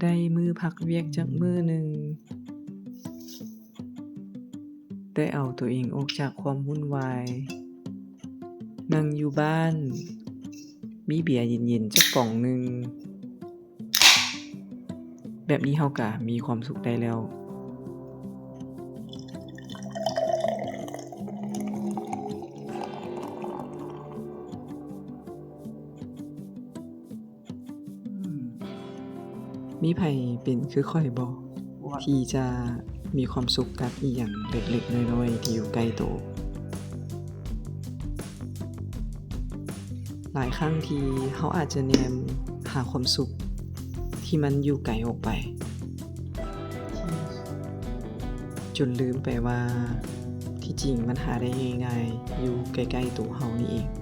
ໄດ້ມື້ພັກວຽກຈັກມື້ໜຶ່ງ, ໄດ້ເອົາຕົວເອງອອກຈາກຄວາມວຸ້ນວາຍ, ນັ່ງຢູ່ບ້ານ, ມີເບຍເຢັນໆຈັກປ໋ອງໜຶ່ງ, ແບບນີ້ເຮົາກະມີຄວາມສຸກໄດ້ແລ້ວ. ມີໃຜເປັນຄືຂ້ອຍບໍ່ ທີ່ຈະມີຄວາມສຸກກັບອີ່ຫຍັງເລັກໆນ້ອຍໆທີ່ຢູ່ໃກ້ໂຕ? ຫຼາຍຄັ້ງທີ່ເຮົາອາດຈະແນມຫາຄວາມສຸກທີ່ມັນຢູ່ໄກອອກໄປ ຈົນລືມໄປວ່າ ທີ່ຈິງມັນຫາໄດ້ງ່າຍໆ ຢູ່ໃກ້ໆໂຕເຮົານີ້ເອງ.